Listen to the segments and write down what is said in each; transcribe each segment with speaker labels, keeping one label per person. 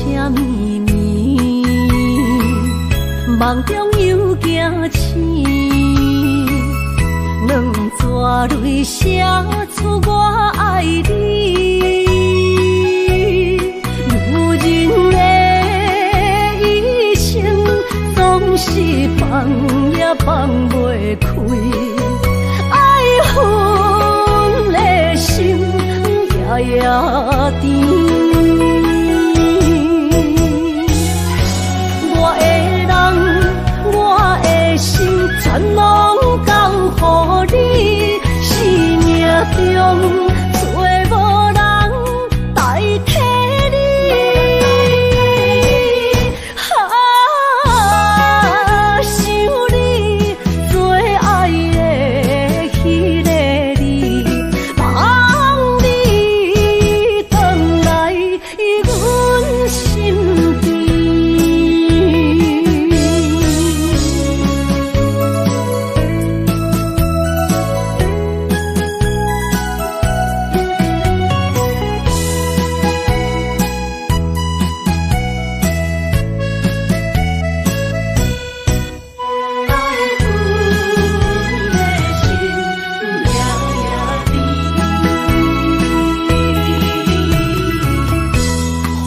Speaker 1: 聲绵綿，夢中又驚醒，兩逝淚寫出我愛你。女人的一生總是放也放袂開，愛恨的心夜夜甜。我的人，我的心，全攏交予你，生命中找無人代替你。啊，想你最愛的彼个你，望你轉來阮身邊。愛恨的心夜夜甜，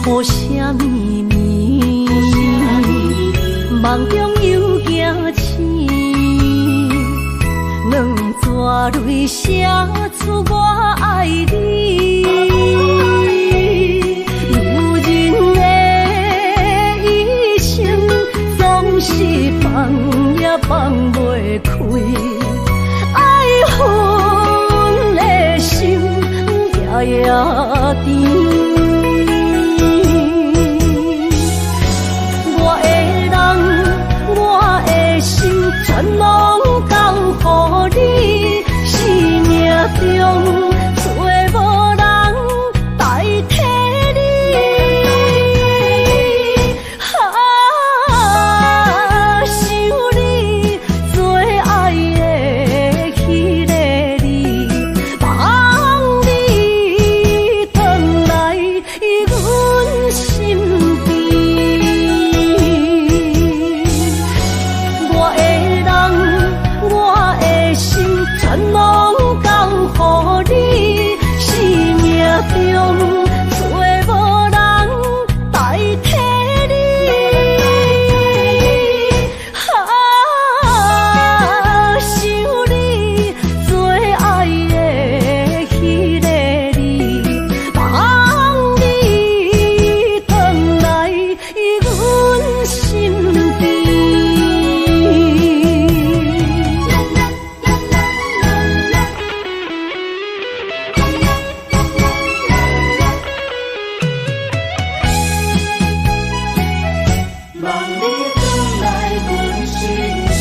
Speaker 1: 雨聲綿綿，夢中又驚醒，兩逝淚寫出我愛你。女人的一生總是放也放袂開，愛恨的心夜夜甜。我的人，我的心，全攏交予你，生命中找無人代替你。啊，想你最愛的彼个你，望你轉來阮身邊。我的人，我的心，全攏交予你，生命中找無人代替你。啊，想你最愛的彼个你，望你轉來阮身邊。
Speaker 2: 望你轉來阮身邊。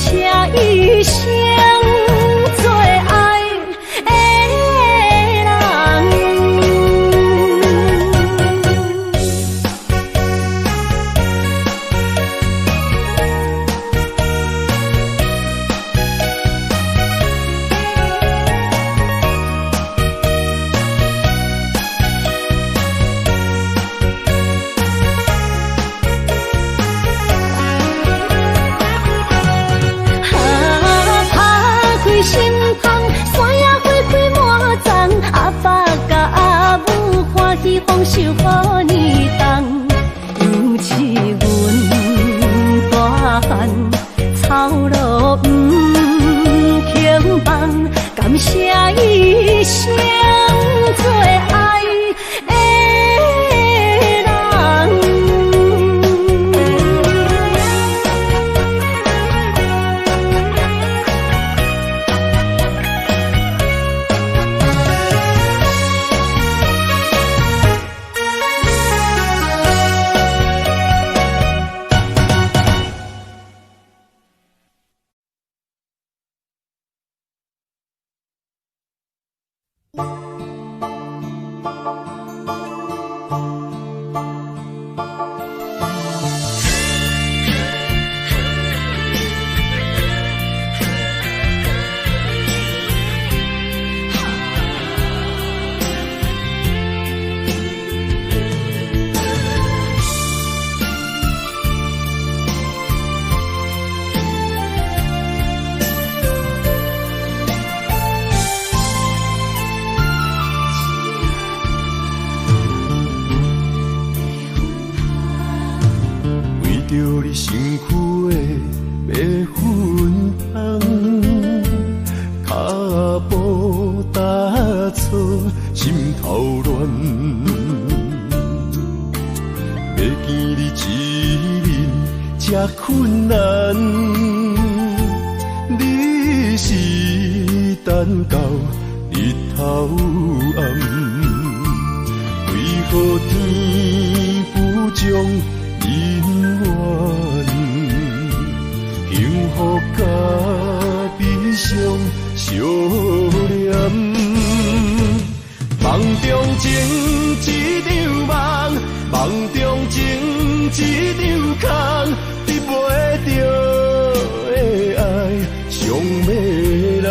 Speaker 1: 謝一生最愛的人。啊，拍開心窗，山野花開滿叢，阿爸佮阿母歡喜豐收予年冬。尤其阮大漢，操勞毋肯放，感謝一生最愛的人。
Speaker 3: 為著你身軀的白粉香，跤步踏錯，心頭亂。欲見你一面這困難，你是等到日頭暗，為何天不將姻緣，幸福佮悲傷相連。夢中情一場夢，夢中情一場空，得袂著的愛傷迷人。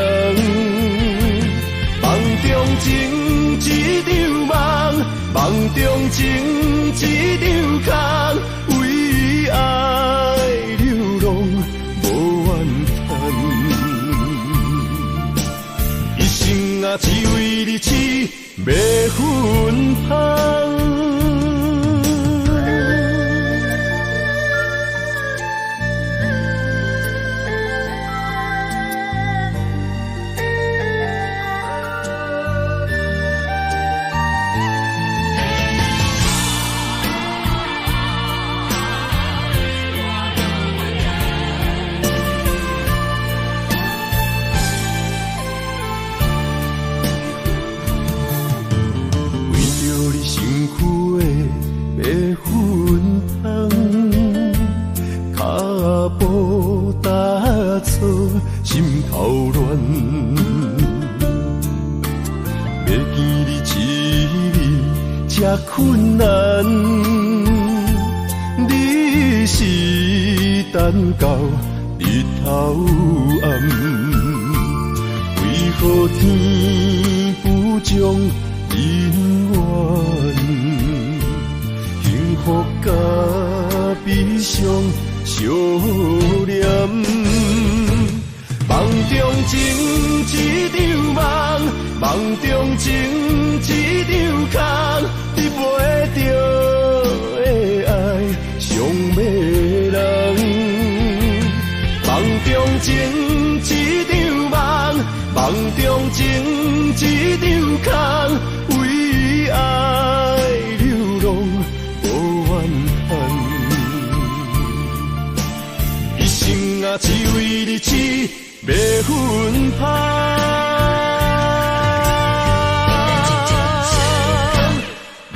Speaker 3: 夢中情一場夢，夢中情一場空，為愛流浪無怨嘆。一生啊，只為你痴迷芬芳。為著你身軀的白粉香，跤步踏錯，心頭亂。欲見你一面這困難，你是等到日頭暗，為何天不將姻緣，幸福佮悲傷相連。夢中情一場夢，夢中情一場空，得袂著的愛傷迷人。夢中情一場夢，夢中情一場空，為愛流浪無怨嘆。一生啊，只為你痴迷芬芳。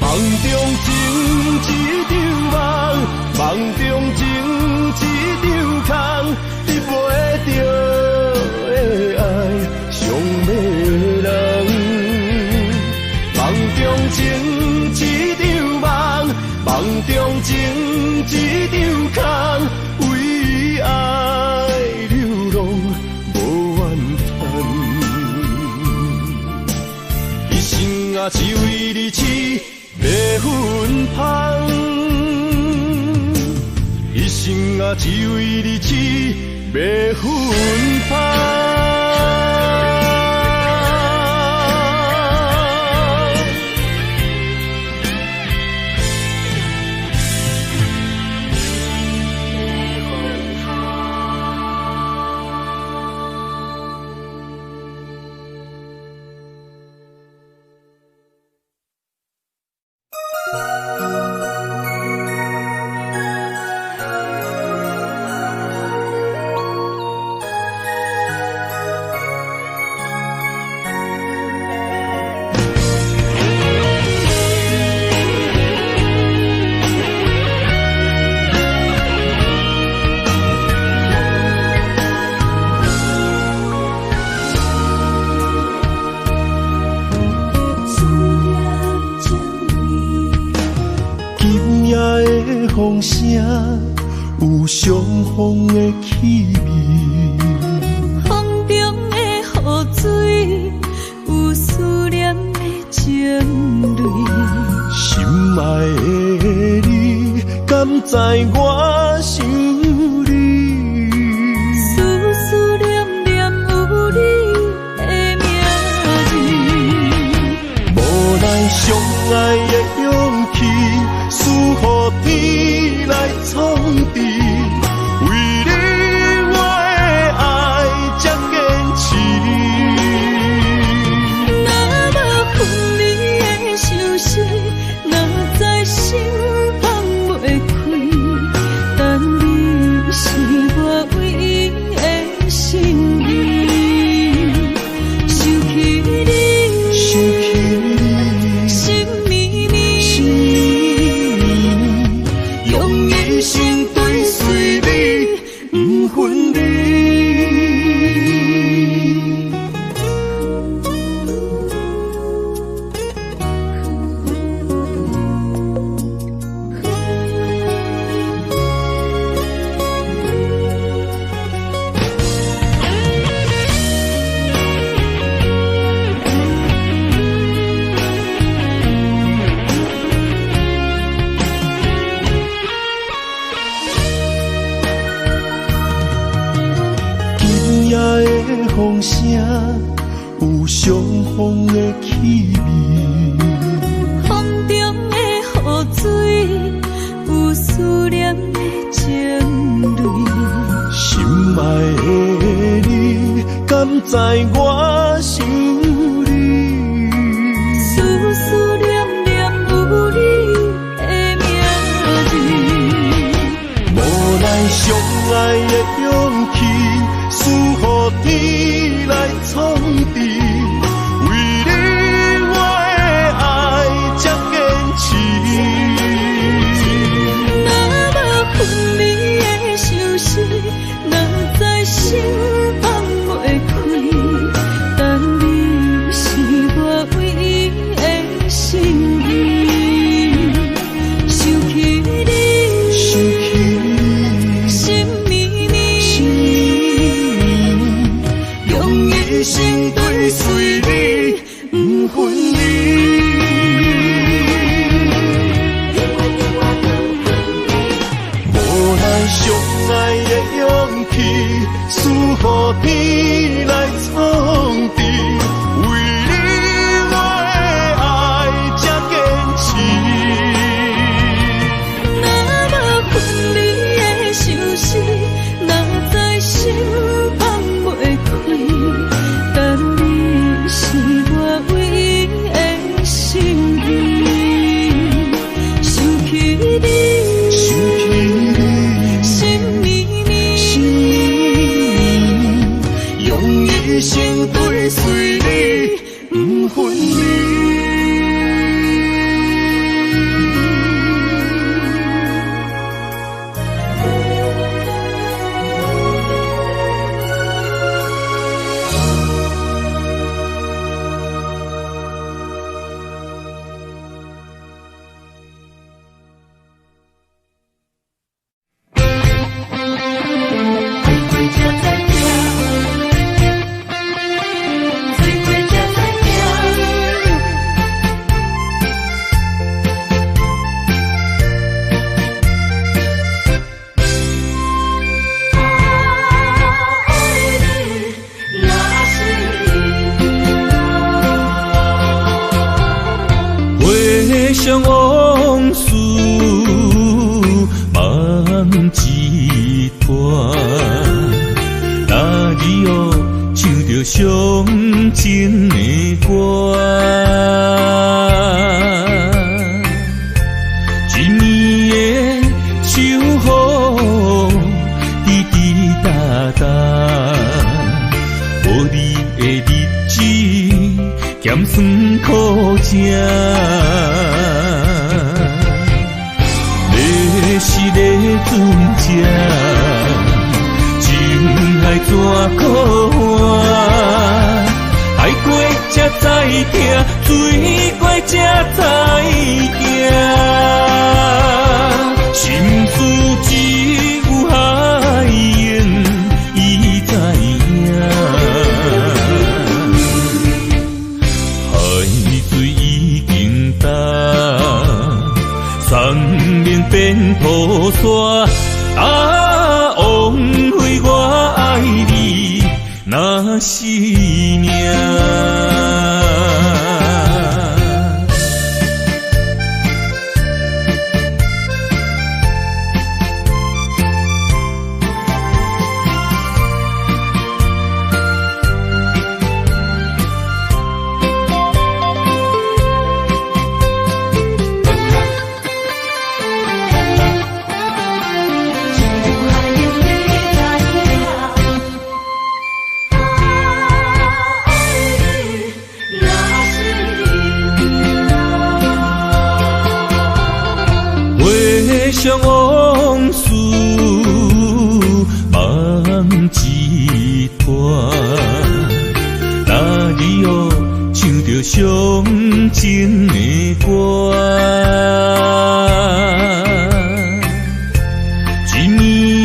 Speaker 3: 夢中情一場夢，夢中情一場空，得袂著只為你痴，欲分芳。風聲有傷風的氣味，
Speaker 2: 風中的雨水有思念的情淚。
Speaker 3: 心愛的你，敢知我想你？
Speaker 2: 思思念念有你的名字。
Speaker 3: 無奈相愛的勇氣，輸予天來創治，為你我的愛才堅持。
Speaker 2: 若無分離的相思，哪知心放袂開？但你是我唯一的心意。想起你，
Speaker 3: 想起你，
Speaker 2: 心绵绵，
Speaker 3: 心绵绵，用一生追隨你，不分離。今夜的風聲有傷風的氣味，
Speaker 2: 風中的雨水有思念的情淚。
Speaker 3: 心愛的你，敢知我想你？
Speaker 2: 思思念念有你的名字。
Speaker 3: 無奈相愛的勇氣，輸予天來創治，為你我的愛才堅持。
Speaker 2: 若無分離的相思，哪知心放袂開？但你是我唯一的心意。想起你，
Speaker 3: 想起你，
Speaker 2: 心绵绵，
Speaker 3: 心绵绵，用一生追隨你，不分離。無奈相愛的勇氣，輸予天來創治，為你我的愛才堅持。
Speaker 2: 若無分離的相思，哪知心放袂開？但你是我唯一的心意。想起你，
Speaker 3: 想起你，
Speaker 2: 心绵绵，
Speaker 3: 心绵绵，用一生追隨你，不分離。
Speaker 2: 早
Speaker 3: 著傷情的歌。一暝的秋雨，滴滴答答，無你的日子，鹹酸苦食。你是咧船只，情海怎苦换？爱过才知疼，水过才知行。心事只有海湧伊知影。海水已經乾，山盟變土沙。啊，枉費我愛你，若是命。回想往事，梦一团。哪里哦，唱著傷情的歌。一暝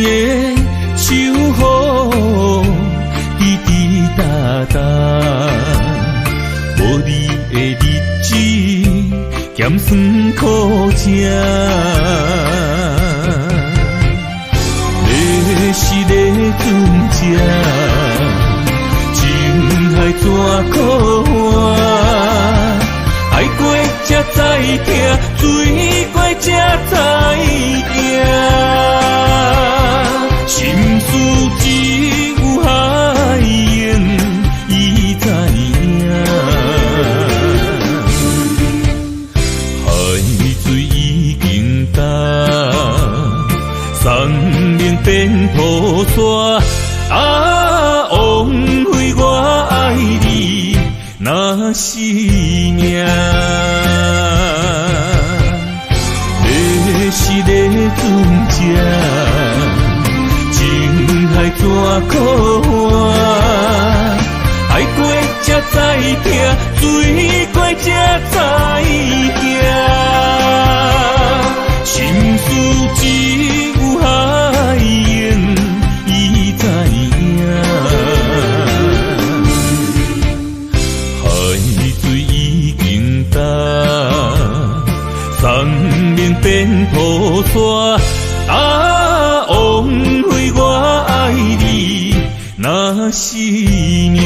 Speaker 3: 的秋雨，滴滴答答，無你的日子，鹹酸苦食。你是咧船只，情海怎苦换？愛過才知疼，水過才知行。心事只有海湧伊知影。海水已經乾，山盟變土沙。啊，枉費我愛你，若是命。你是咧船只，情海怎苦换？愛過才知疼，水過才知行。心事只有海湧伊知影。海水已經乾，山盟變土沙。啊，枉費我愛你，若是命。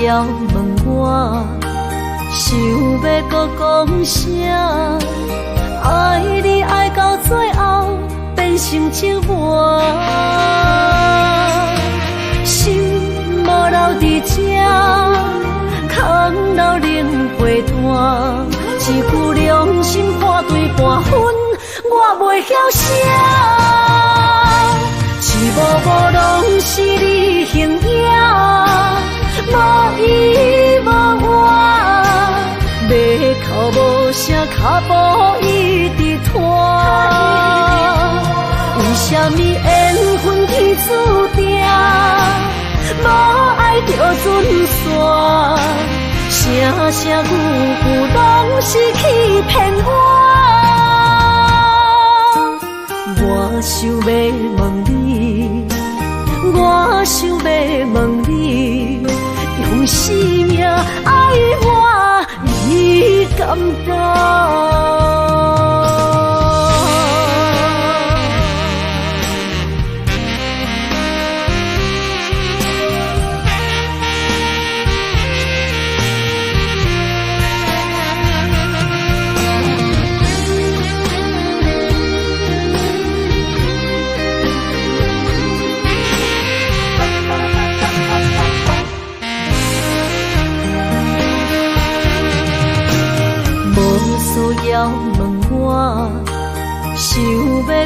Speaker 1: 要問我，想欲閣講啥？愛你愛到最後變成折磨，心無留佇這，空留冷被單，一句良心破對半分，我袂曉寫。一幕幕攏是緣分天注定，無愛就準散，聲聲句句攏是欺騙我。我想欲問你，我想欲問你，用生命愛我，你敢當？需要問我，想欲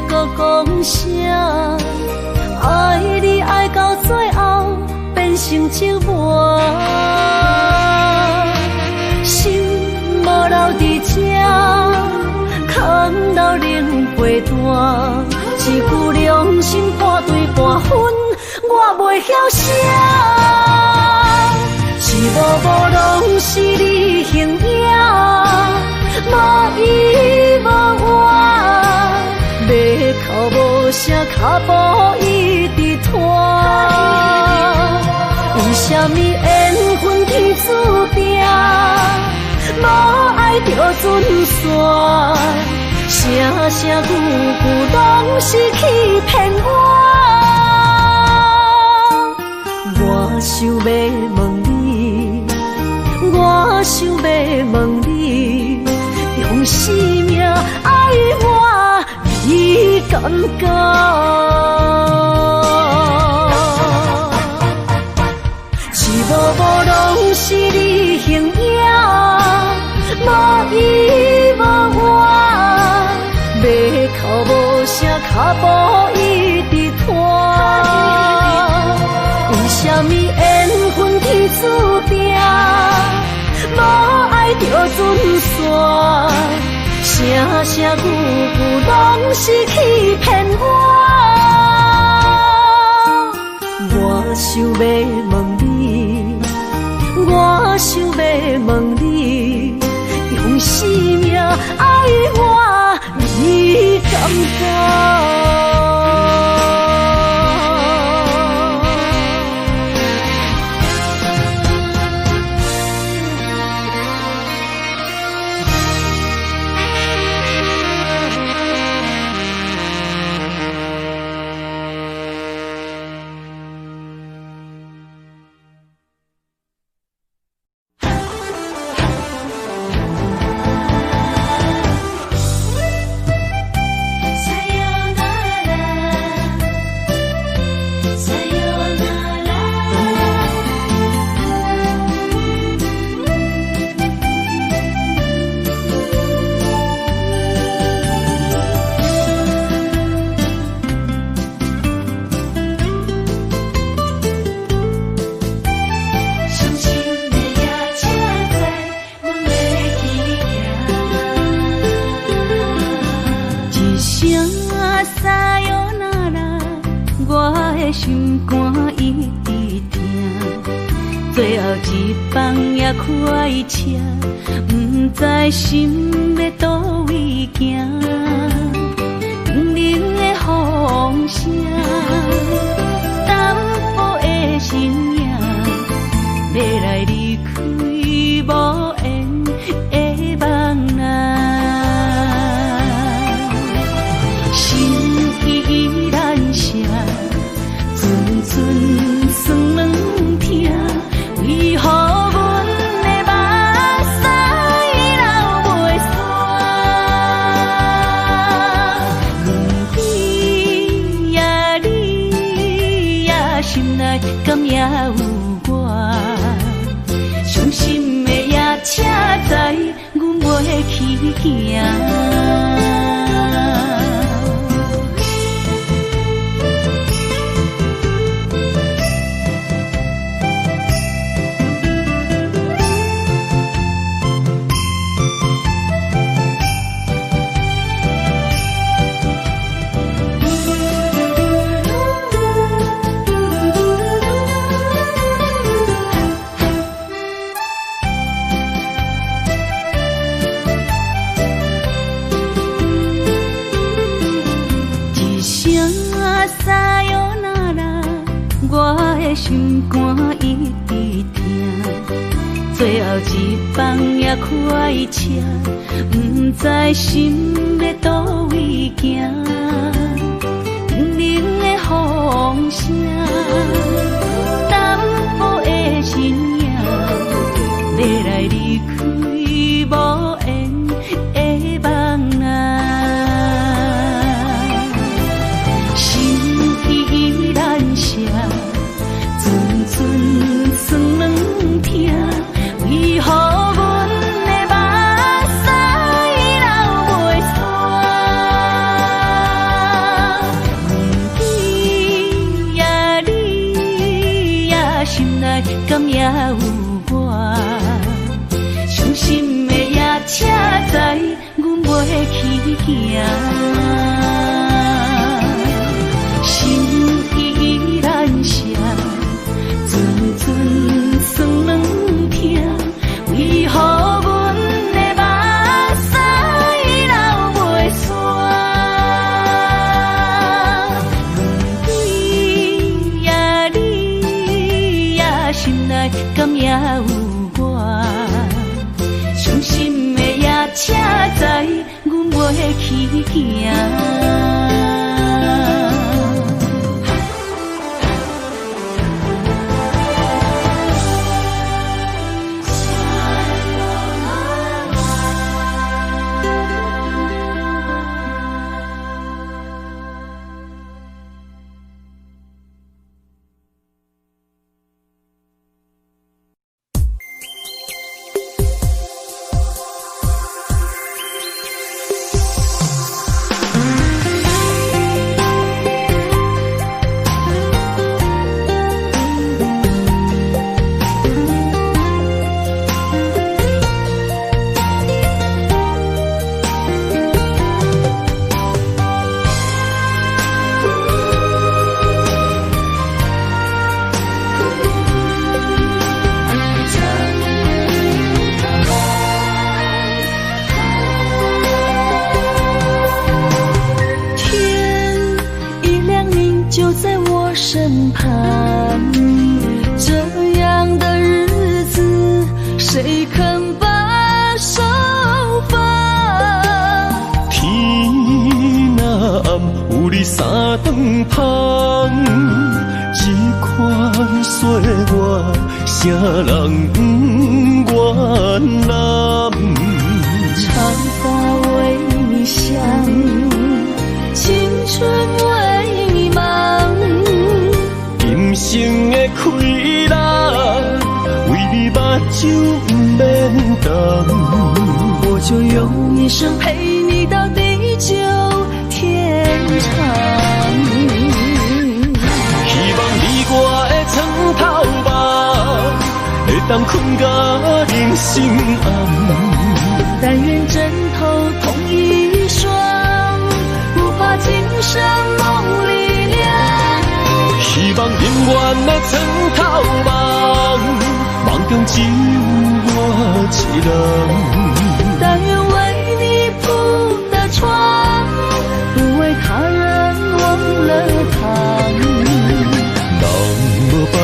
Speaker 1: 閣講啥？愛你愛到最後變成折磨，心無留佇這，空留冷被單，一句良心半對半分，我袂曉寫。一幕幕攏是你形影。無依無倚，欲哭無聲，跤步一直拖。為啥物緣分天注定，無愛就準散，聲聲句句攏是欺騙我。我想欲問你，我想欲問你，用生命愛我，你敢講？一幕幕攏是你形影，無依無倚，欲哭無聲，跤步一直拖。為啥物緣分天注定，無愛就準散，聲聲句句攏是欺騙我。我想欲問你，我想欲問你，用生命愛我，你敢講？
Speaker 2: 心肝一直疼，最后一班也快车，不知心欲佗位行。冷冷的风声，淡薄的身影，欲来离开无缘的梦啊，心意难舍。阵阵酸软疼，为何阮的目屎流袂煞？阮你呀你呀，心内敢也有我？伤心的夜车载，阮袂去行。
Speaker 1: 的心肝一直疼，最後一班也快車，毋知心欲佗位行。冷冷的風聲，淡薄的身影，欲來離開無緣的夢啊。心意難捨，陣陣酸軟疼，為何阮的目屎流袂煞？问你呀你呀，心內敢也有我？傷心的夜車載，阮袂去行。心意難捨，陣陣酸軟疼，為何阮的目屎流袂煞？问你呀你呀，心內敢也有我？傷心的夜車載，阮袂去行。
Speaker 2: 天一亮，你就在我身旁。這樣的日子，誰肯把手放？
Speaker 3: 天若暗，有你三頓芳，這款歲月，啥人不願攬？
Speaker 2: 長髮為你想，青春為你忙。
Speaker 3: 今生的氣力，為你目睭不免澹。
Speaker 2: 我就用一生陪你到地久天長。
Speaker 3: 希望你我的床頭夢，會當睏到人生暗。
Speaker 2: 但願枕頭同一雙，不怕今生夢裡涼。
Speaker 3: 希望永遠的床頭夢，夢中只有我一人。
Speaker 2: 但願為你鋪的床，不為他人忘了躺。
Speaker 3: 人無百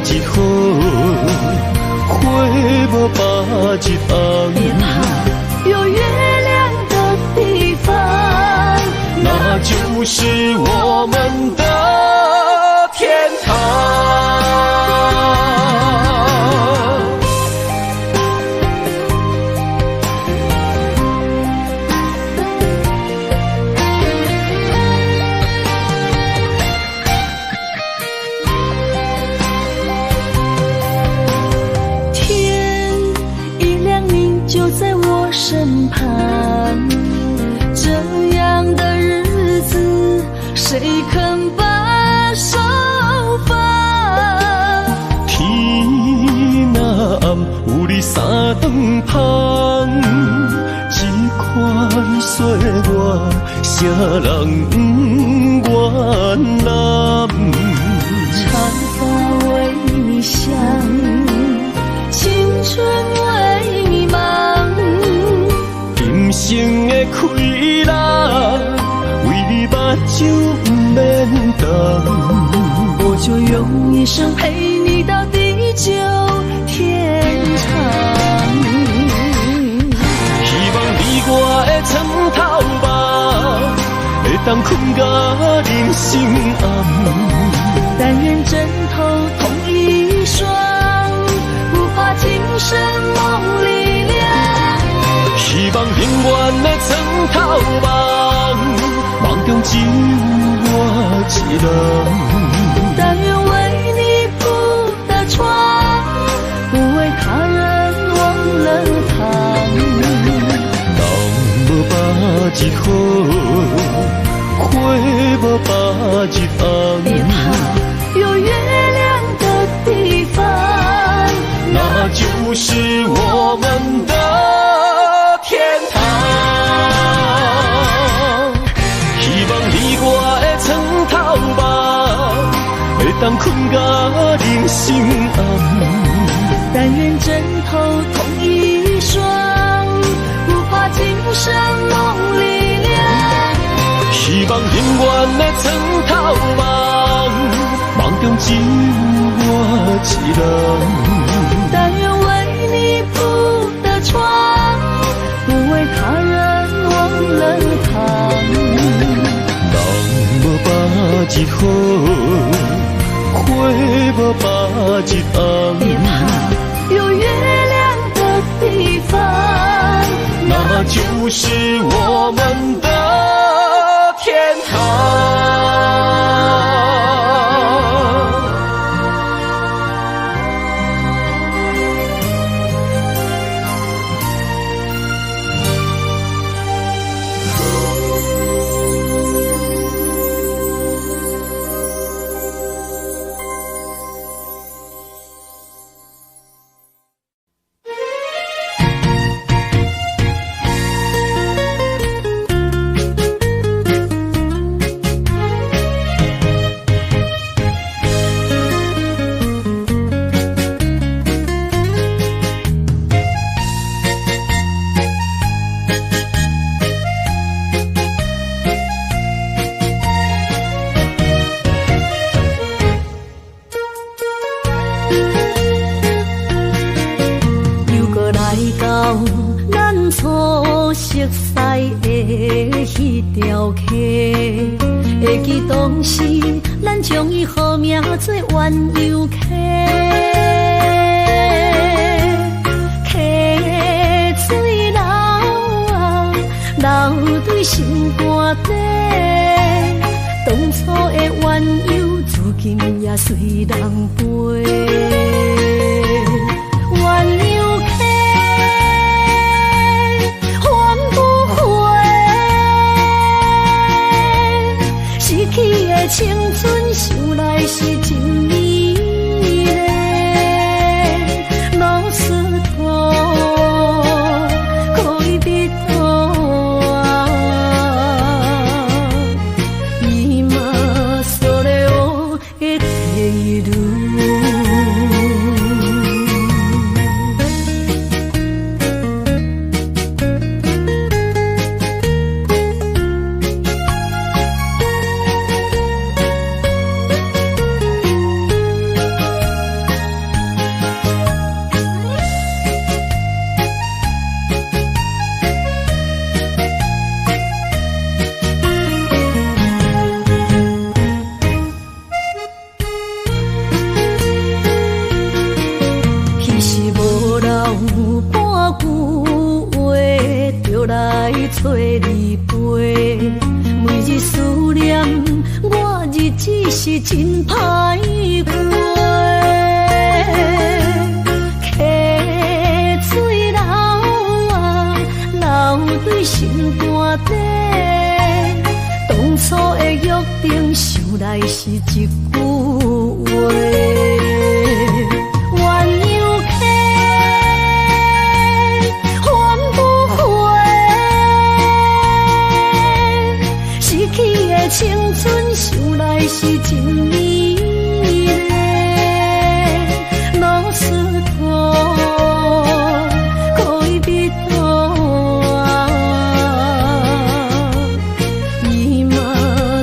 Speaker 3: 日好，花無百日紅。
Speaker 2: 別怕，有月亮的地方，
Speaker 3: 那就是我們的天堂。
Speaker 2: 天一亮，你就在我身旁。這樣的日子，誰肯把手放？
Speaker 3: 天若暗，有你三頓芳，這款歲月，啥人不願攬？
Speaker 2: 長髮為你想，青春為你忙。
Speaker 3: 今生的氣力，為你目睭不免澹。
Speaker 2: 我就用用一生陪你到地久天長。
Speaker 3: 希望你我的床頭夢，會當睏甲人生暗。
Speaker 2: 但願枕頭同一雙，不怕今生夢裡涼。
Speaker 3: 希望永遠的床頭夢，夢中只有我一人。
Speaker 2: 但願為你鋪的床，不為他人忘了躺。
Speaker 3: 人無百日好，花無百日紅。
Speaker 2: 別怕，有月亮的地方，
Speaker 3: 那就是我們的天堂。希望你我的床頭夢，會當睏甲人生暗。
Speaker 2: 但願枕頭同一雙，不怕今生夢裡涼。
Speaker 3: 希望永遠的床頭夢，夢中只有我一人。
Speaker 2: 但願為你鋪的床，不為他人忘了躺。
Speaker 3: 人無百日好，花無百日紅。
Speaker 2: 別怕，有月亮的地方，
Speaker 3: 那就是我們的天堂。
Speaker 2: 今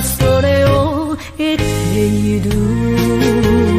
Speaker 2: それを得ている。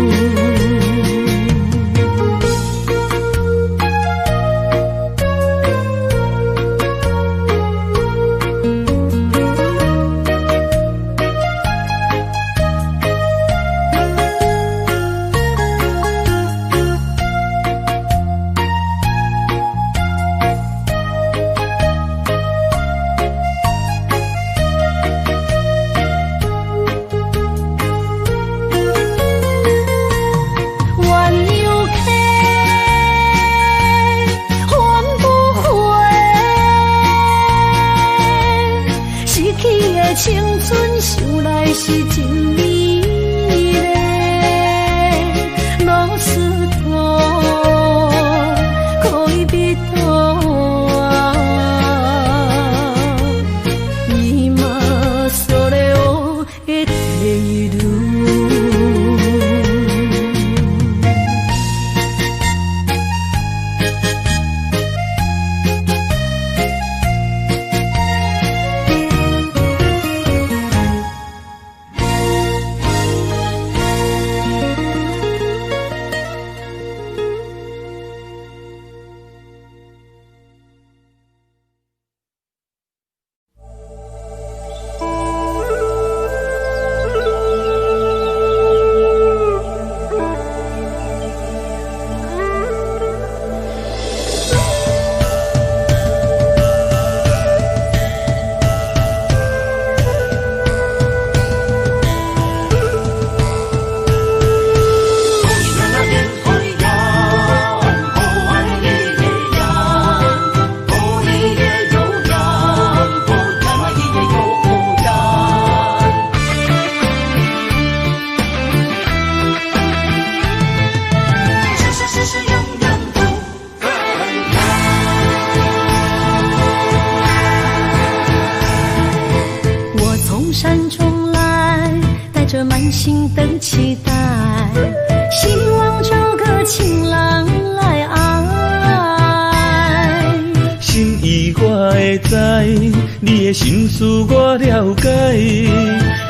Speaker 3: 的心思我了解，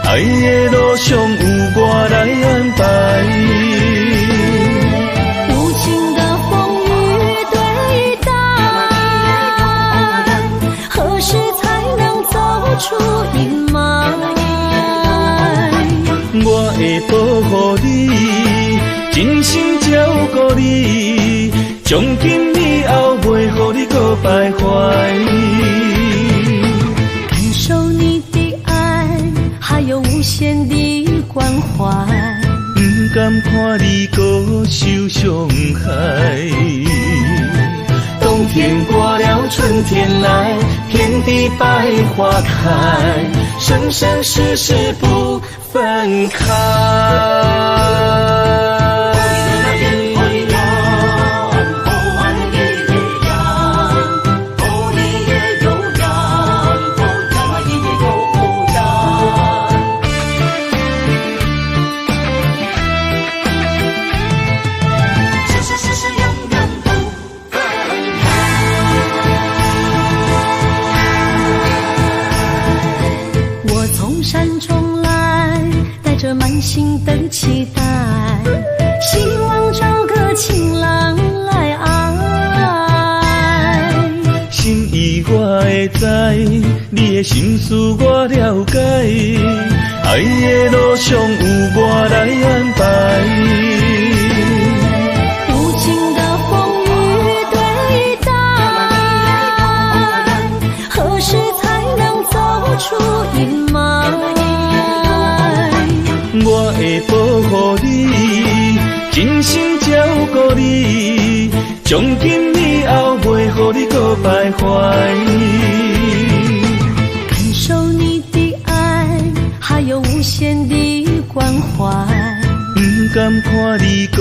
Speaker 3: 愛的路上有我來安排。
Speaker 1: 無情的風雨對待，何時才能走出陰霾？
Speaker 3: 我會保護你，真心照顧你，從今以後袂予你閣徘徊。
Speaker 1: 感受你的愛，還有無限的關懷。
Speaker 3: 毋甘看你閣受傷害。冬天過了，春天來，遍地百花開，生生世世不分開。
Speaker 1: 我從山中來，帶著滿心的期待，希望找個情郎來愛。
Speaker 3: 心意我會知，你的心思我了解，愛的路上有我來安排。
Speaker 1: 無情的風雨對待，何時才能走出陰霾？
Speaker 3: 我會保護你，真心照顧你，從今以後袂予你閣徘徊。
Speaker 1: 感受你的愛，還有無限的關懷。
Speaker 3: 毋甘看你閣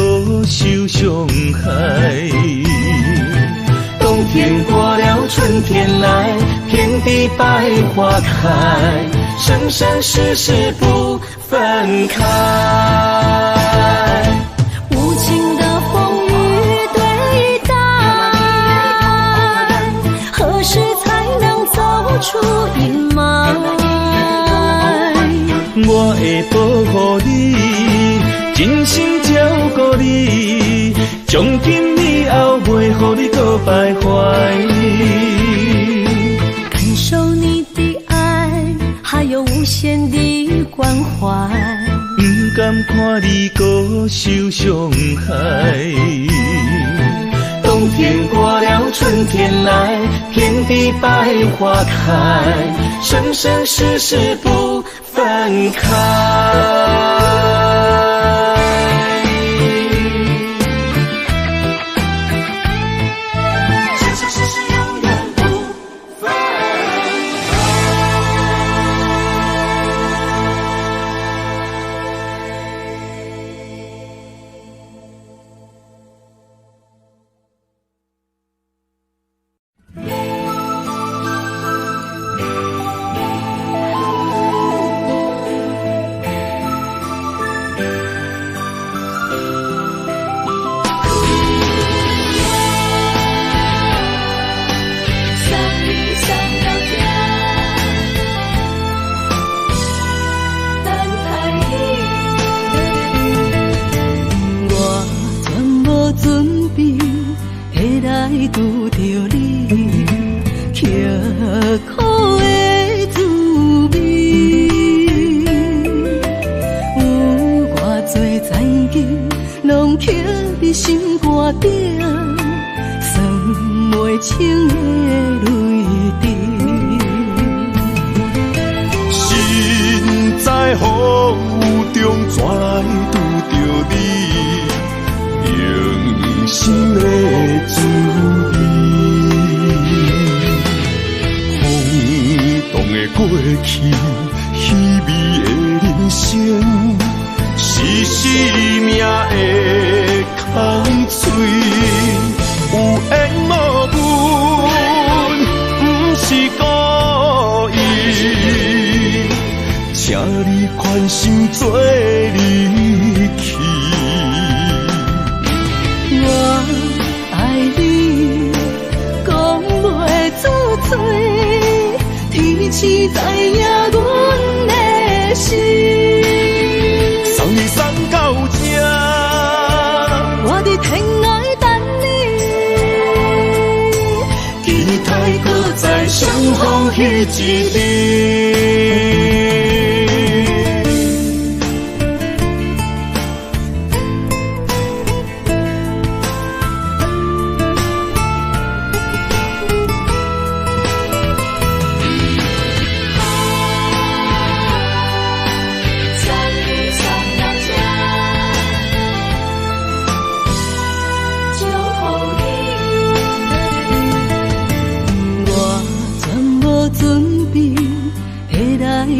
Speaker 3: 受傷害。冬天過了，春天來，遍地百花開，生生世世不分開。
Speaker 1: 無情的風雨對待，何時才能走出陰霾？
Speaker 3: 我會保護你，真心照顧你，從今以後袂予你閣徘徊。
Speaker 1: 感受你的愛，還有無限的關懷。
Speaker 3: 毋甘看你閣受傷害。冬天過了，春天來，遍地百花開，生生世世不分開。
Speaker 2: 拄著你，刻苦的滋味，有偌济残景，攏刻伫心肝顶，算袂清的泪滴。
Speaker 3: 身在风雨中，怎来拄著你？用心的滋味，风动的過去，稀微的人生，是生命的空喙。有緣無分，不是故意，請你寬心做離去。
Speaker 2: 我愛你，講袂出嘴，天星
Speaker 3: 相逢彼一日。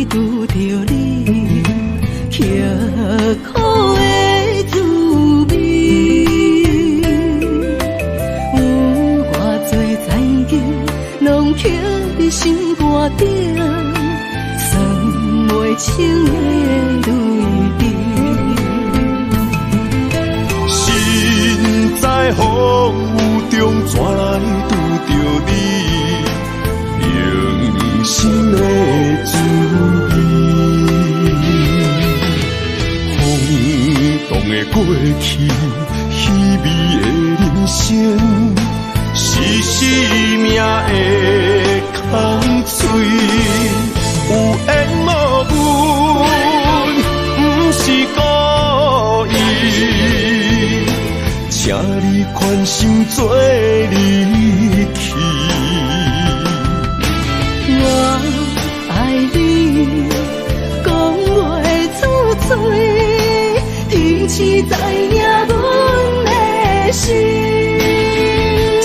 Speaker 2: 拄著你，刻苦的滋味，有偌济残景，拢刻伫心肝顶，算袂清的泪滴。
Speaker 3: 身在风雨中，怎来拄著你？用心的滋味，风动的过去，稀微的人生，是生命的空嘴。有缘无分，不是故意，请你宽心做离去。
Speaker 2: 我爱你，讲袂出嘴，天时知影阮的心。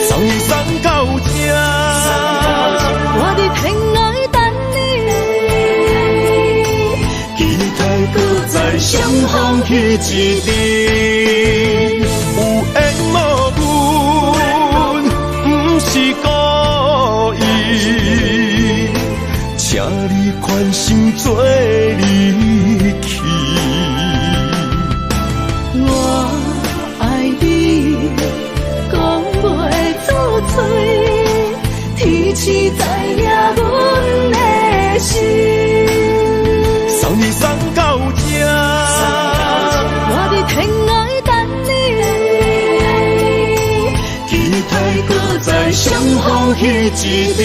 Speaker 3: 送你送到这，
Speaker 2: 我伫天涯等你，
Speaker 3: 期待阁再相逢彼一日。有缘无分，不是故意，请你宽心做离去。
Speaker 2: 我爱你，讲袂出嘴，天时知影阮的心。
Speaker 3: 送你送到这，
Speaker 2: 我伫天涯等你，
Speaker 3: 期待阁再相逢彼一日。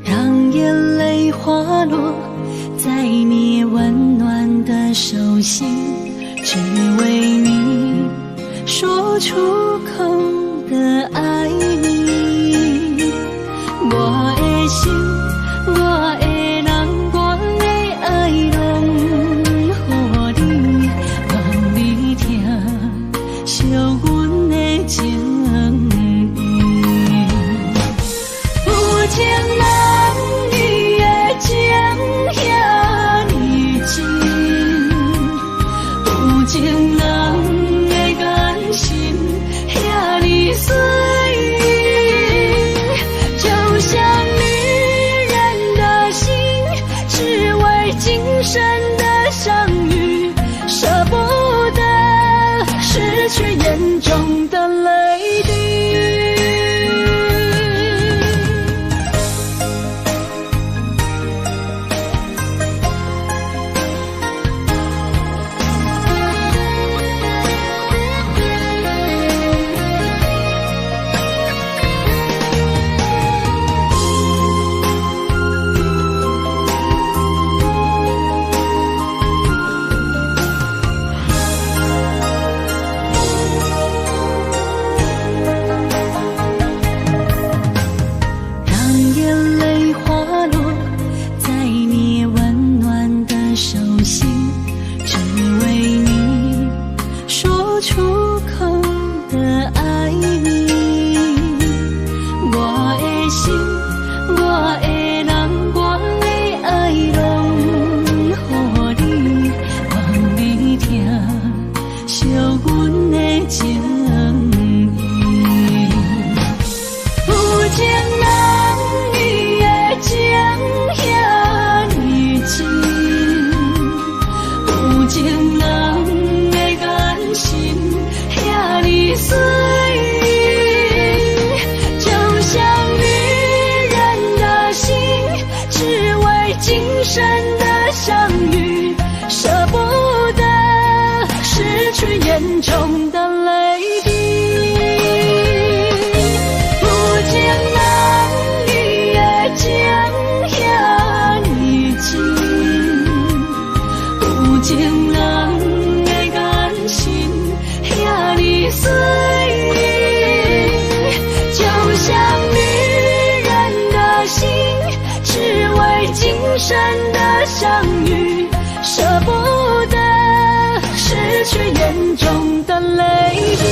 Speaker 2: 让眼泪滑落在你温暖的手心，只为你说出口的爱你。我的心，我的人，我的爱，拢予你，愿你疼惜阮的情意。有情人伊的情遐呢真，有情人的眼神遐呢水，就像女人的心，只为今生的相遇，舍不得失去眼中的泪滴。眼中的淚滴。有情人伊的情遐呢真，有情人的眼神遐呢水，就像女人的心，只為今生的相遇，捨不得失去眼中的淚滴。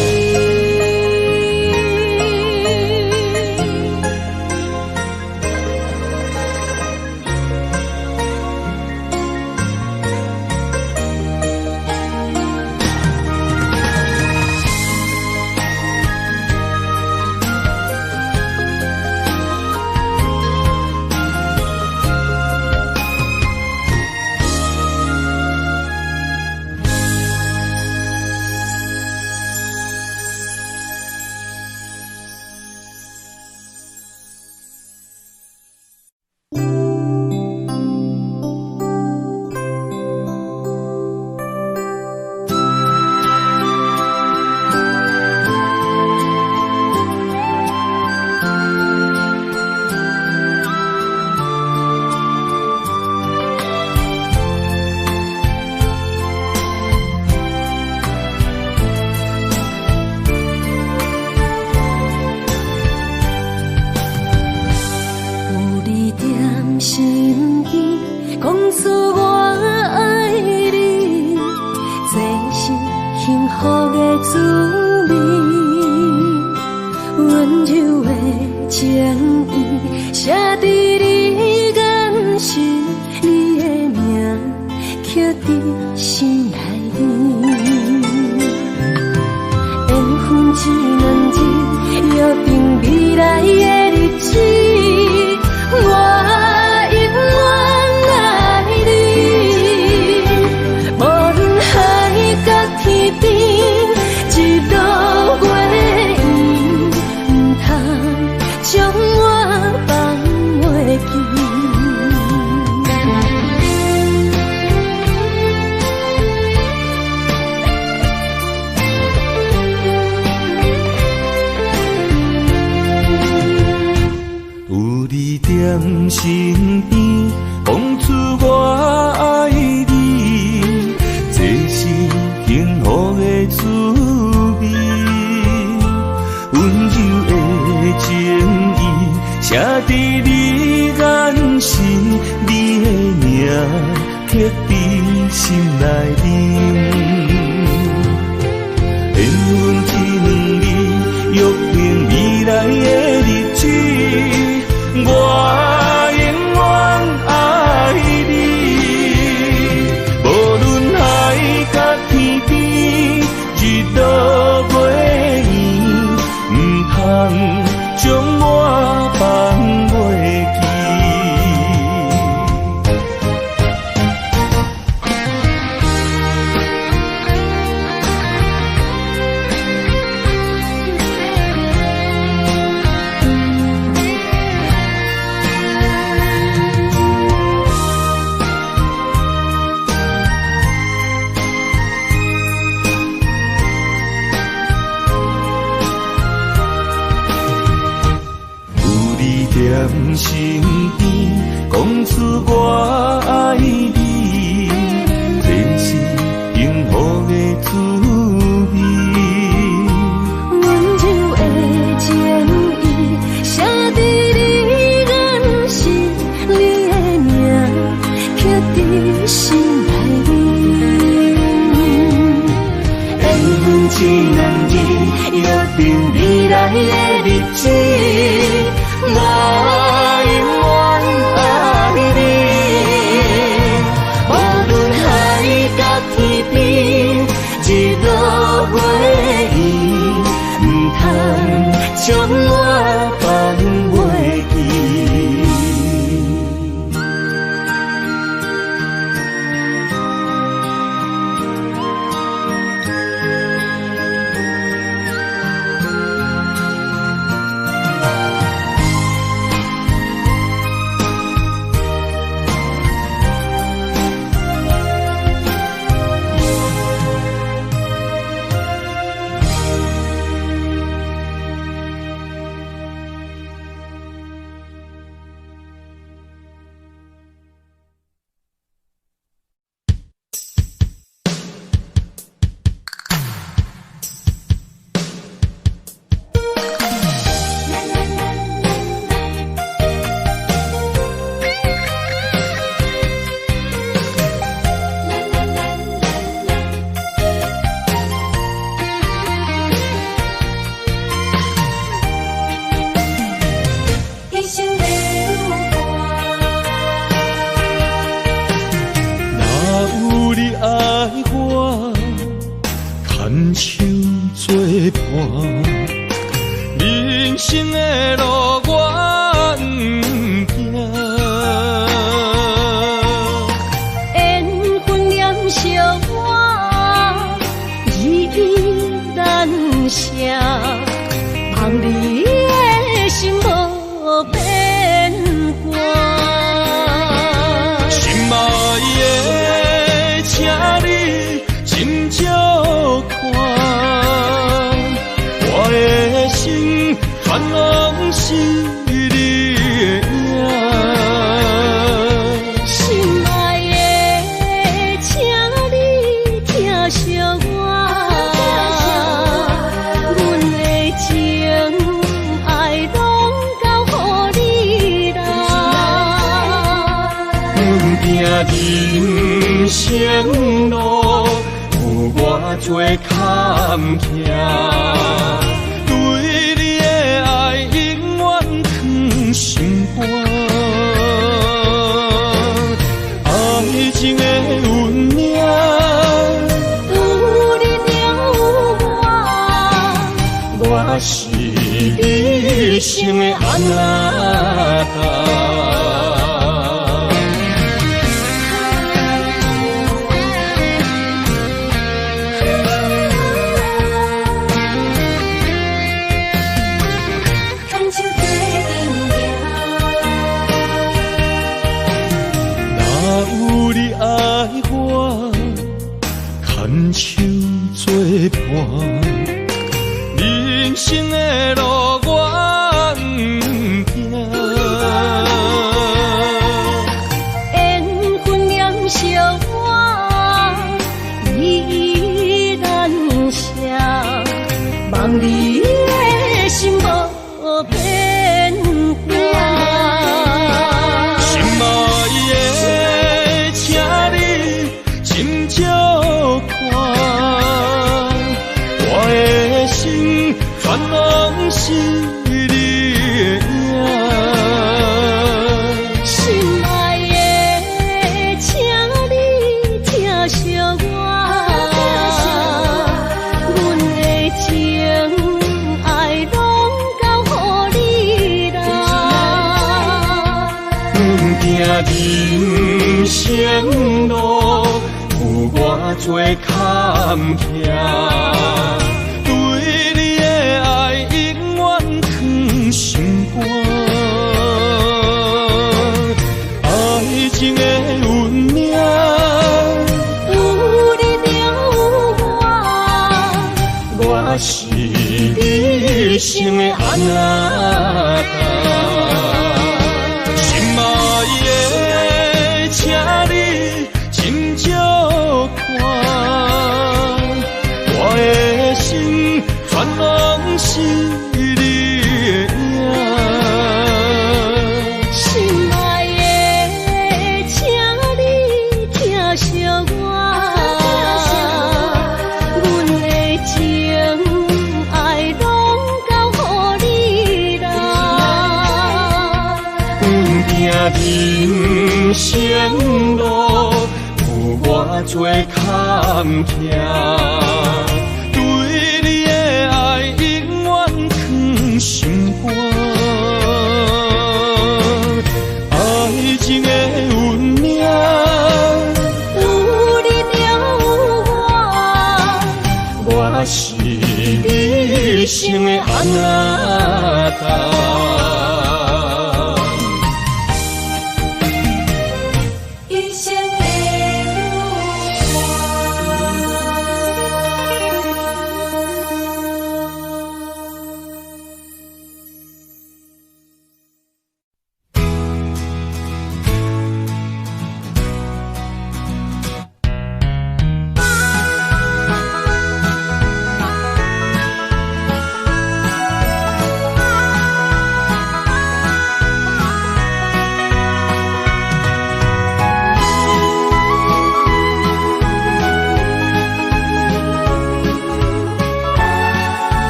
Speaker 3: 牽手作伴，人生的路我毋驚。
Speaker 1: 緣分念惜我，依難捨，望你的心無變卦。
Speaker 3: 心愛的，請你斟酌看，我的心全攏是你的影。
Speaker 1: 心愛的，請你疼惜我，阮的情愛攏交予你啦。
Speaker 3: 阮行人生路，有偌濟坎坷，對你的愛永遠藏心肝。愛情的運命，
Speaker 1: 有你就有我，
Speaker 3: 我是你一生的阿那達。
Speaker 2: 牽手做陣行。
Speaker 3: 若有你愛我，牽手作伴，人生的路我毋驚。
Speaker 1: 緣分念惜我，依難捨，望你的心無變卦。
Speaker 3: 心愛的，請你斟酌看，我的心全攏是你的影。
Speaker 1: 心愛的，請你疼惜我，阮的情愛攏交予你啦。
Speaker 3: 阮行人生路，有偌濟坎坷，對你的愛永遠藏心肝。愛情的運命，
Speaker 1: 有你就有我，
Speaker 3: 我是你一生的阿那達。心愛的，請你斟酌看，我的心全攏是你的影。
Speaker 1: 心愛的，請你疼惜我，阮的情愛攏交予你啦。
Speaker 3: 阮行人生路，有偌濟坎坷，對你的愛永遠藏心肝。愛情的運命，
Speaker 1: 有你就有我，
Speaker 3: 我是你一生的阿那達。
Speaker 2: 一生的舞伴。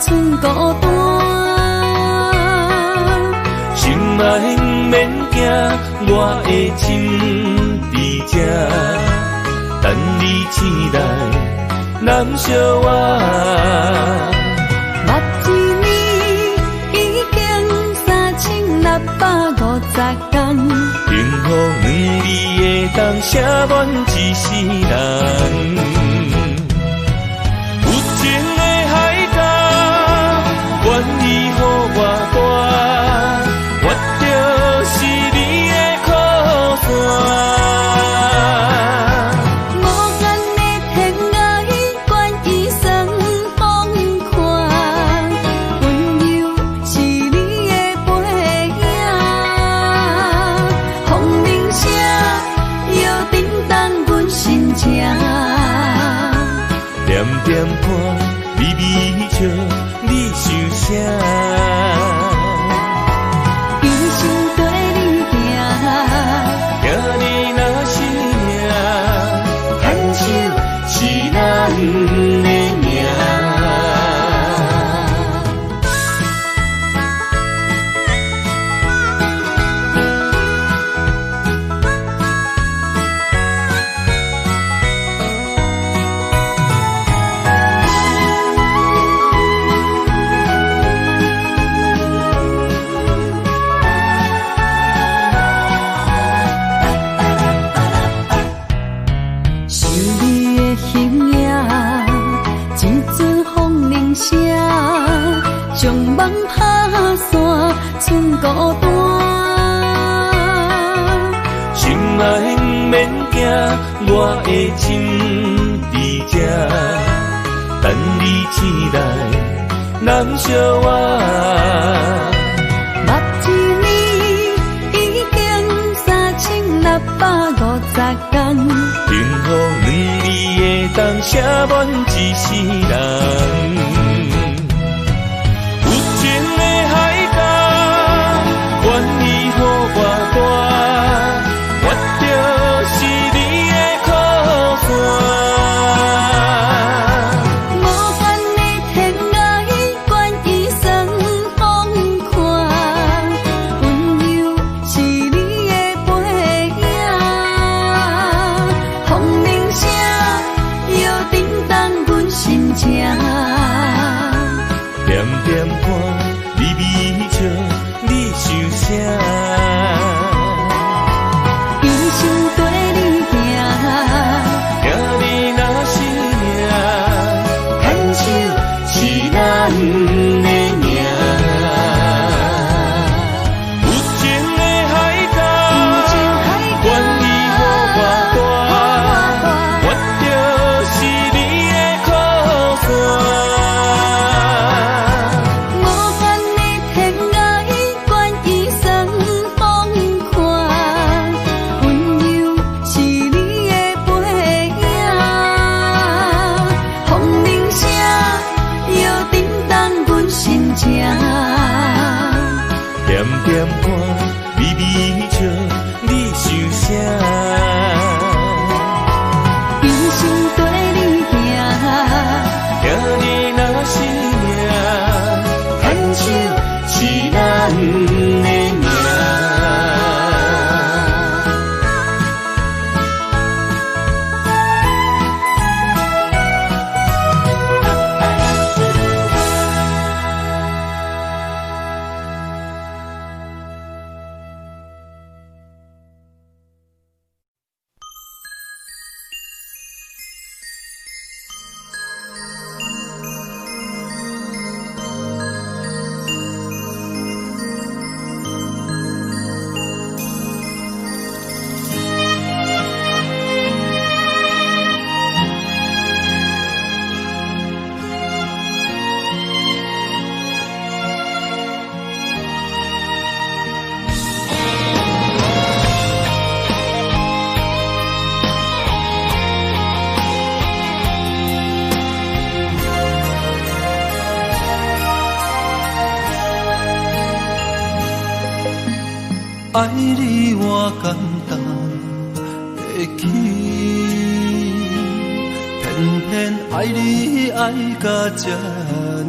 Speaker 2: 賰孤單。
Speaker 3: 心愛毋免驚，我的心佇這，等你醒來，攬惜我。
Speaker 2: 捌一年已經3650工，
Speaker 3: 幸福兩字會當寫滿一世人。有情的海角，願意予偌大，我就是你的靠山。
Speaker 2: 無限的天涯，願意算風寒，溫柔是你的背影，風鈴聲搖振動阮心情。
Speaker 3: 點點看，微微笑，你想啥？
Speaker 2: 一生綴你行，
Speaker 3: 疼你若是命，牽手是咱的命。
Speaker 2: 想你的形影，一阵風鈴聲，將夢拍散，賰孤單。
Speaker 3: 心愛毋免驚，我的心佇這，等你醒來，攬惜我。
Speaker 2: 捌一年已經3650工，
Speaker 3: 幸福兩字會當寫滿一世人。有情的海角，願意予偌大，我就是你的靠山。
Speaker 2: 無限的天涯，願意算風寒，溫柔是你的背影，風鈴聲搖振動阮心情。
Speaker 3: 點點看，微微笑，你想啥？
Speaker 2: 一生綴你行，
Speaker 3: 疼你若是命，牽手是咱的命。有情的海角，願意予偌大，我就是你的靠山。
Speaker 2: 無限的天涯，願意算風寒，溫柔是你的背影，風鈴聲搖振動阮心情。
Speaker 3: 點點看，微微笑，你想啥？
Speaker 2: 一生綴你行，
Speaker 3: 疼你若是命，牽手是咱的命。
Speaker 4: 愛你我感動會起，偏偏愛你愛甲這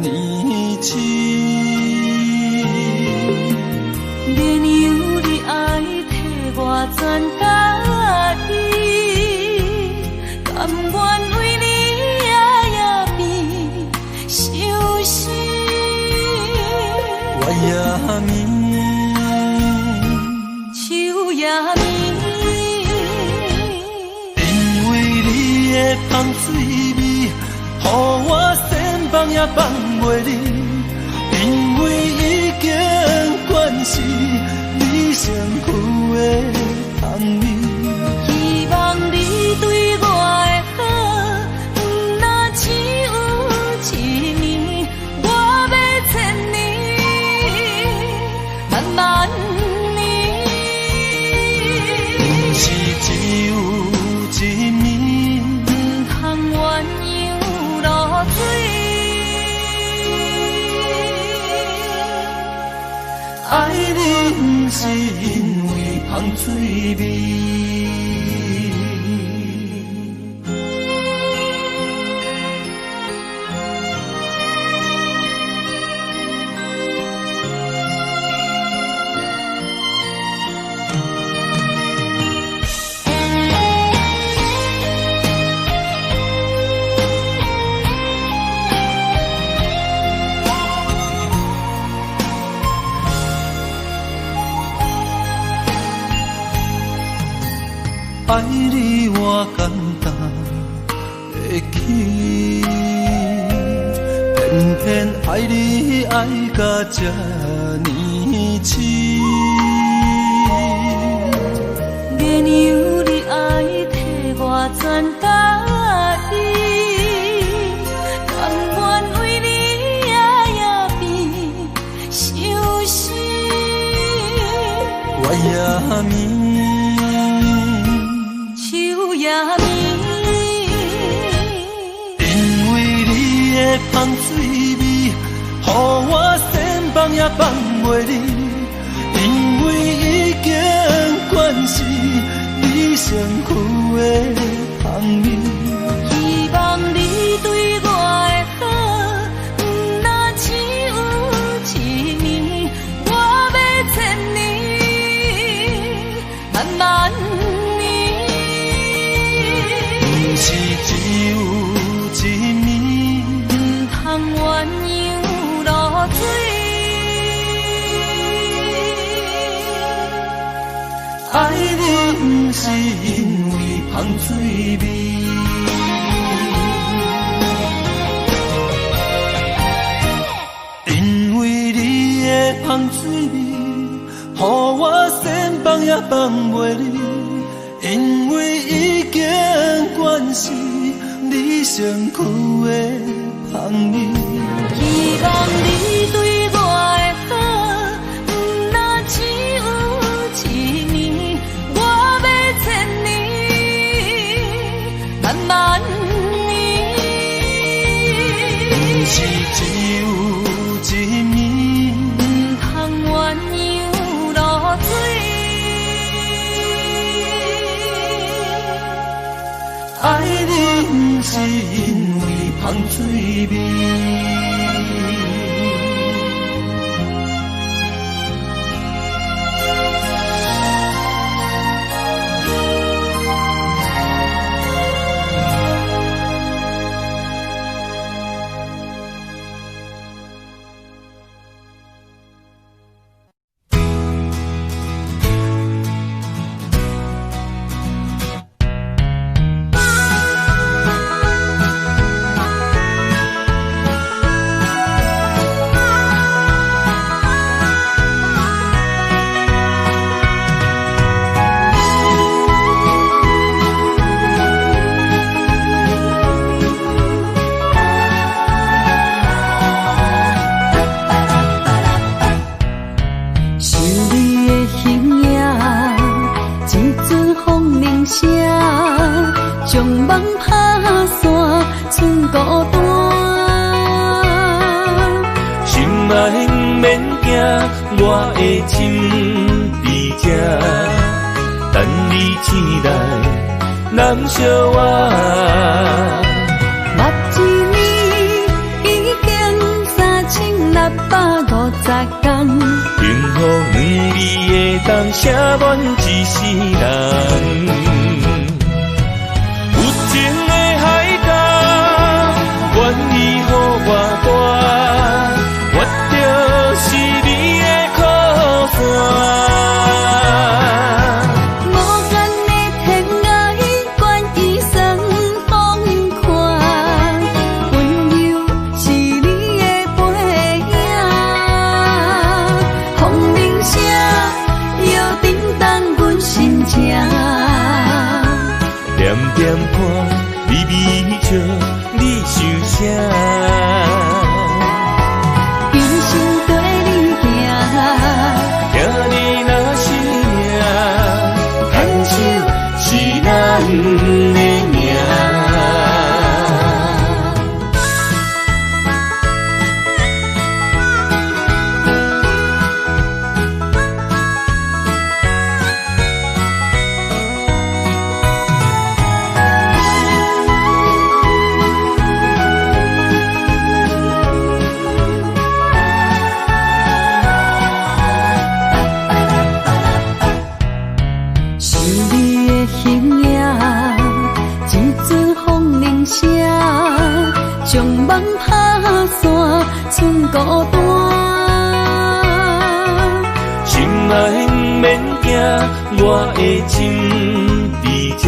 Speaker 4: 呢深。
Speaker 2: 免由你爱替我全家己，甘愿为你夜夜变相思。
Speaker 4: 月也暝，
Speaker 2: 秋也暝，
Speaker 4: 因为你的香水味，予我千放也放袂离。因为已经惯是你身躯的香味，
Speaker 2: 希望你对我的好，毋若只有一暝，我欲千年，万万年。
Speaker 4: 毋是只有一暝，
Speaker 2: 毋通鸳鸯落水。
Speaker 4: 爱你毋是因为香水味。爱你我简单会起，偏偏爱你爱甲这呢深。
Speaker 2: 免由你爱替我全家己，甘愿为你夜夜变相思。
Speaker 4: 月也暝，
Speaker 2: 秋也暝，
Speaker 4: 因为你的香水味，予我千放也放袂离。因为已经惯是你身躯的香味，
Speaker 2: 希望你对我的好，毋若只有一暝，我欲千年，万万年。
Speaker 4: 毋是只有一暝，
Speaker 2: 毋通鸳鸯落水。
Speaker 4: 爱你毋是因为香水味。因为你的香水味，予我千放也放袂离。因为已经惯是你身躯的香味，
Speaker 2: 希望你对我的好，毋若只有一暝，我欲千年，万万年。
Speaker 4: 毋是只有一暝，
Speaker 2: 毋通鸳鸯落水。
Speaker 4: 爱你毋是因为香水味。
Speaker 5: 我的心伫这，等你醒来，人相活。
Speaker 2: 目一暝已经工。
Speaker 5: 幸福兩字會當寫滿一世人。有情的海角，願意予偌大，我就是你的靠山。
Speaker 2: 無限的天涯，願意算風看，溫柔是你的背影。風鈴聲搖叮當阮心情。
Speaker 5: 點點看，微微笑，你想啥？
Speaker 2: 一生綴你行，
Speaker 5: 聽你若是命，牽手是咱的命。
Speaker 2: 想你的形影，一阵風鈴聲，將夢拍散，剩孤單。
Speaker 5: 心愛毋免驚，我的心佇這，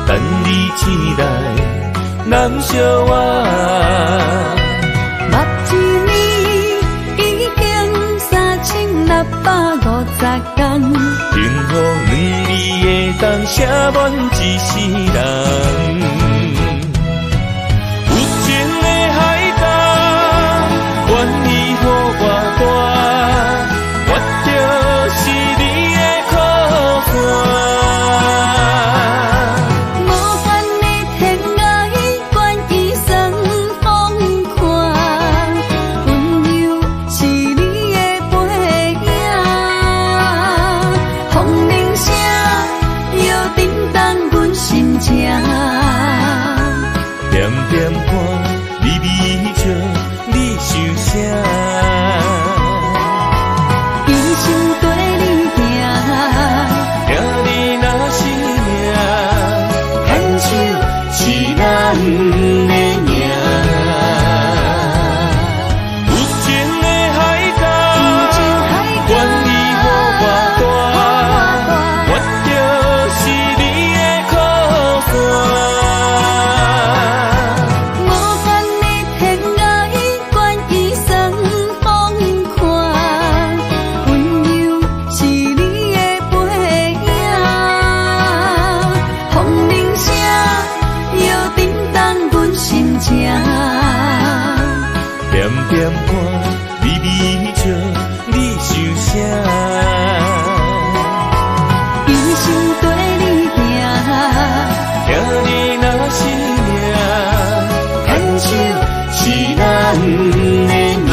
Speaker 5: 等你醒來，攬惜我。
Speaker 2: 目一年已經3650工，
Speaker 5: 幸福兩字會當寫滿一世人。有情的海角，願意予偌大，我就是你的靠山。
Speaker 2: 無限的天涯，願意算風看，溫柔是你的背影。風鈴聲搖叮當阮心情。
Speaker 5: 點點看，微微笑，你想啥？
Speaker 2: 一生綴你行，
Speaker 5: 聽你若是命，牽手是咱的命。有情的海角，願意予偌大，我就是你的靠山。
Speaker 2: 無限的天涯，願意算風看，溫柔是你的背影。風鈴聲搖叮當阮心情。
Speaker 5: 點點看，微微笑，你想啥？
Speaker 2: 一生綴你行，
Speaker 5: 聽你若是命，牽手是咱的命。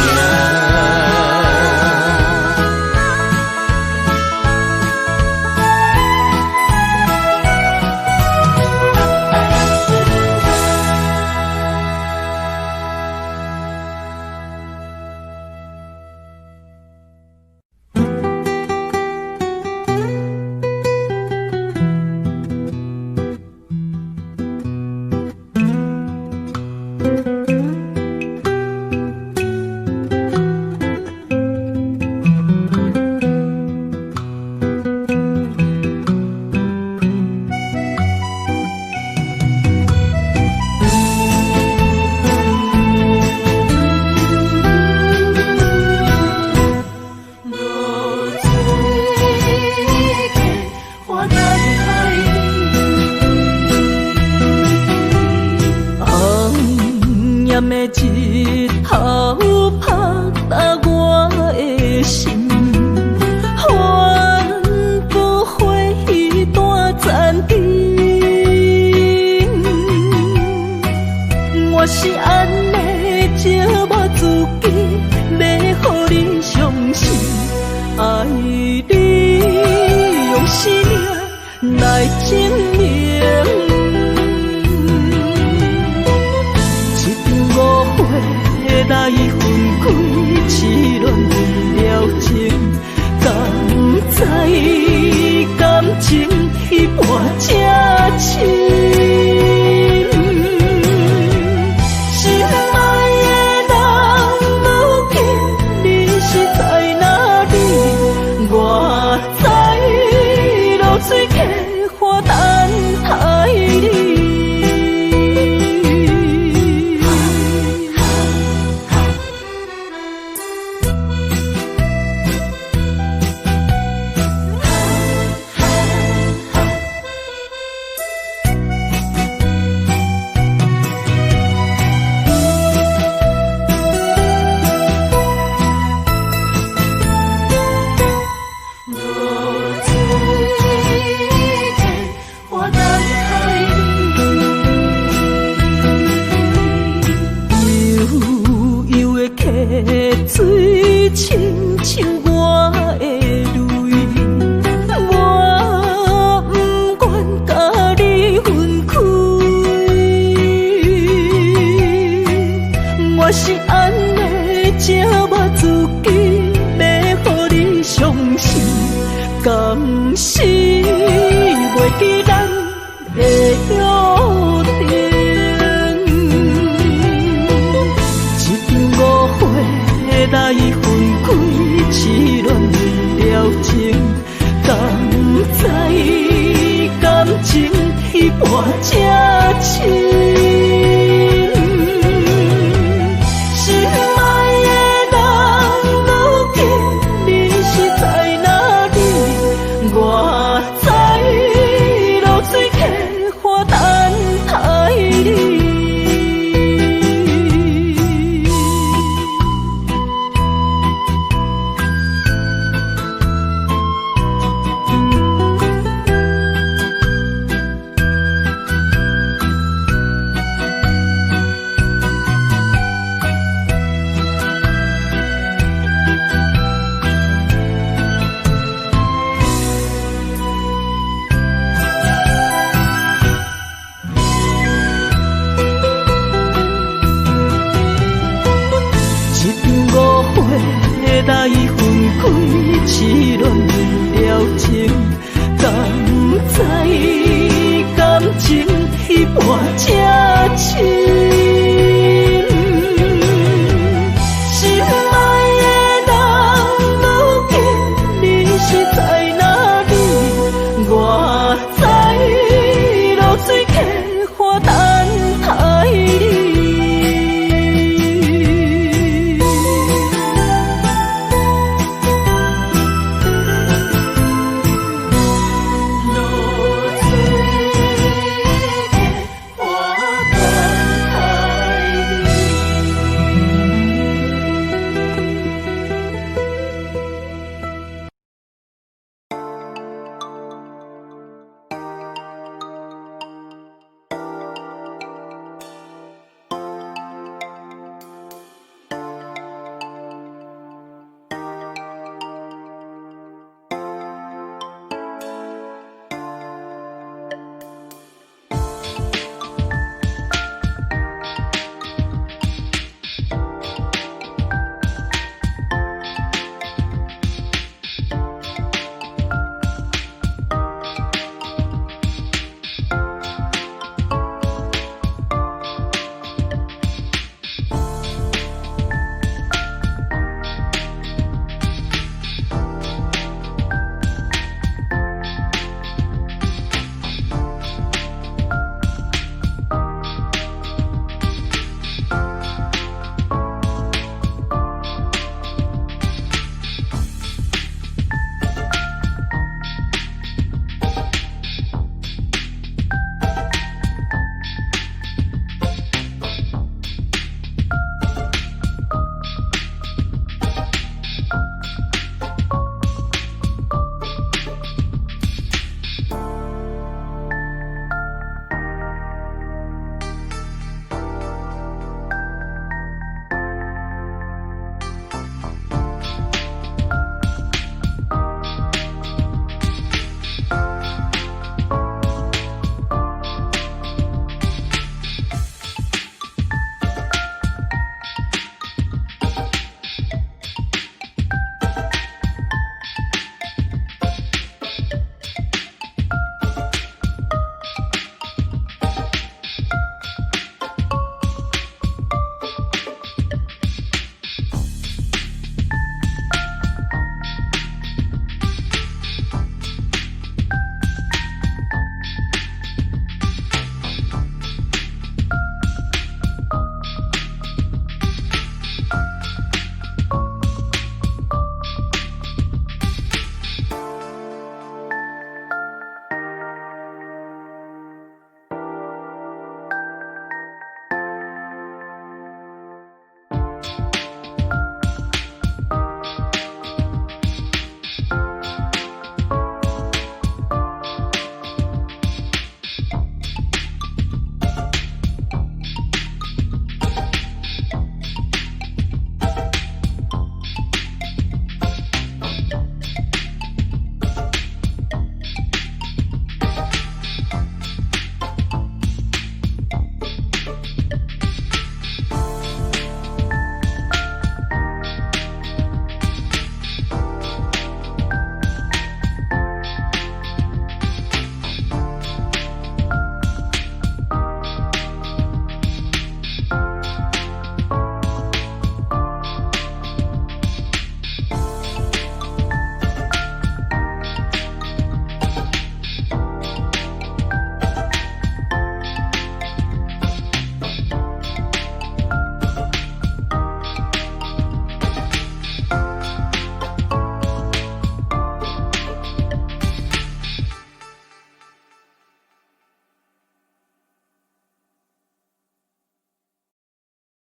Speaker 4: 落水过，我等待你。红艳的日头拍打我的心，反复回忆单残灯。我是按呢折磨自己，欲予你伤心，愛你用生命來證明。一場誤會
Speaker 2: 来分开，痴恋为了情，敢知感情彼半这深。心爱的人，如今你是在哪里？我在露水溪岸等待你。露水溪岸等待你。悠悠的溪水，亲像我的泪，我不愿佮你分开。我是按呢折磨自己，欲予你伤心，敢是袂记咱的约定。一场误会来分开，痴恋为了情，敢知感情彼半这深。心爱的人，如今你是在哪里？我在露水溪岸等待你。一场误会来分开，痴恋为了情，敢知感情